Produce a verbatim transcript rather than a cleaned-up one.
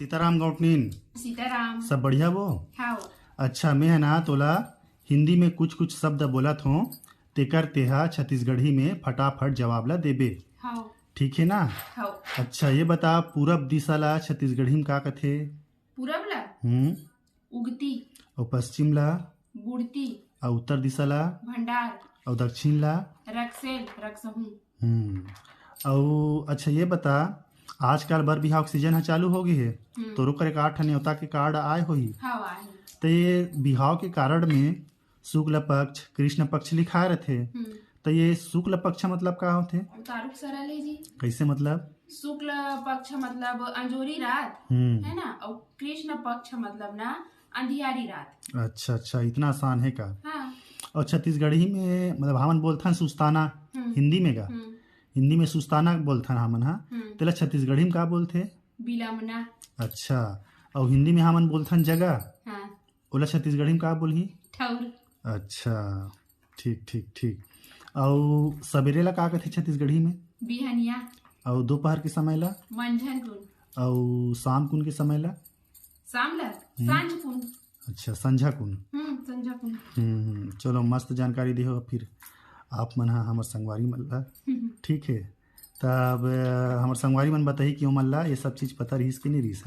सीताराम गौटनीन। सीताराम। सब बढ़िया वो? हाव। अच्छा, मैं है ना तोला हिंदी में कुछ कुछ शब्द बोलत हों, तेकर तेहा छत्तीसगढ़ी में फटाफट जवाब ला देबे। हाव। ठीक है ना? हाव। अच्छा, ये बता, पूरब दिशा ला छत्तीसगढ़ी में का कथे? पूरब ला हम्म। उगती। और पश्चिम ला? बुड़ती। और उत्तर दिशा ला? भंडार। और दक्षिण ला? रक्सेल, रक्सहूं। हम्म। और अच्छा, ये बता, आजकल बर बिहाव के सीजन ह चालू हो गई है, हम्म। तोरो करे का ठा नेवता के कार्ड आए होही। हाव, आही। तो ये बिहाव के कार्ड में शुक्ल पक्ष, कृष्ण पक्ष लिखाए रथे। हम्म। तो ये शुक्ल पक्ष मतलब का होथे? उतारू के सरा ले जी। कैसे मतलब? शुक्ल पक्ष मतलब अंजोरी रात, हम्म। है ना, और कृष्ण पक्ष मतलब ना अंधियारी रात। अच्छा अच्छा, इतना आसान है का? हाँ। और छत्तीसगढ़ी में मतलब हमन बोलथन सुस्ताना, हम्म। हिंदी में का? हम्म। हिंदी में सुस्ताना बोलथन हमन हा। हम्म। तेला छत्तीसगढ़ी में का बोलथे? बिलमना। अच्छा, और हिंदी में हमन बोलथन जगह, हाँ। ओला छत्तीसगढ़ी में का बोलही? ठौर। अच्छा, ठीक ठीक ठीक। और सवेरे ला का कथे छत्तीसगढ़ी में? बिहनिया। और दोपहर के समय ला? मंझन कुन। और शाम कुन के समय ला? शाम ला। सांझ कुन। अच्छा, संझा कुन। हम्म, संझा कुन। हम्म हम्म, चलो, मस्त जानकारी देहो फिर आप मन हा हमर संगवारी मन ला। हम्म। ठीक है, तब अ, हमर संगवारी मन बताही कि ओमन ला ये सब चीज पता रहिस कि नहीं रहिस।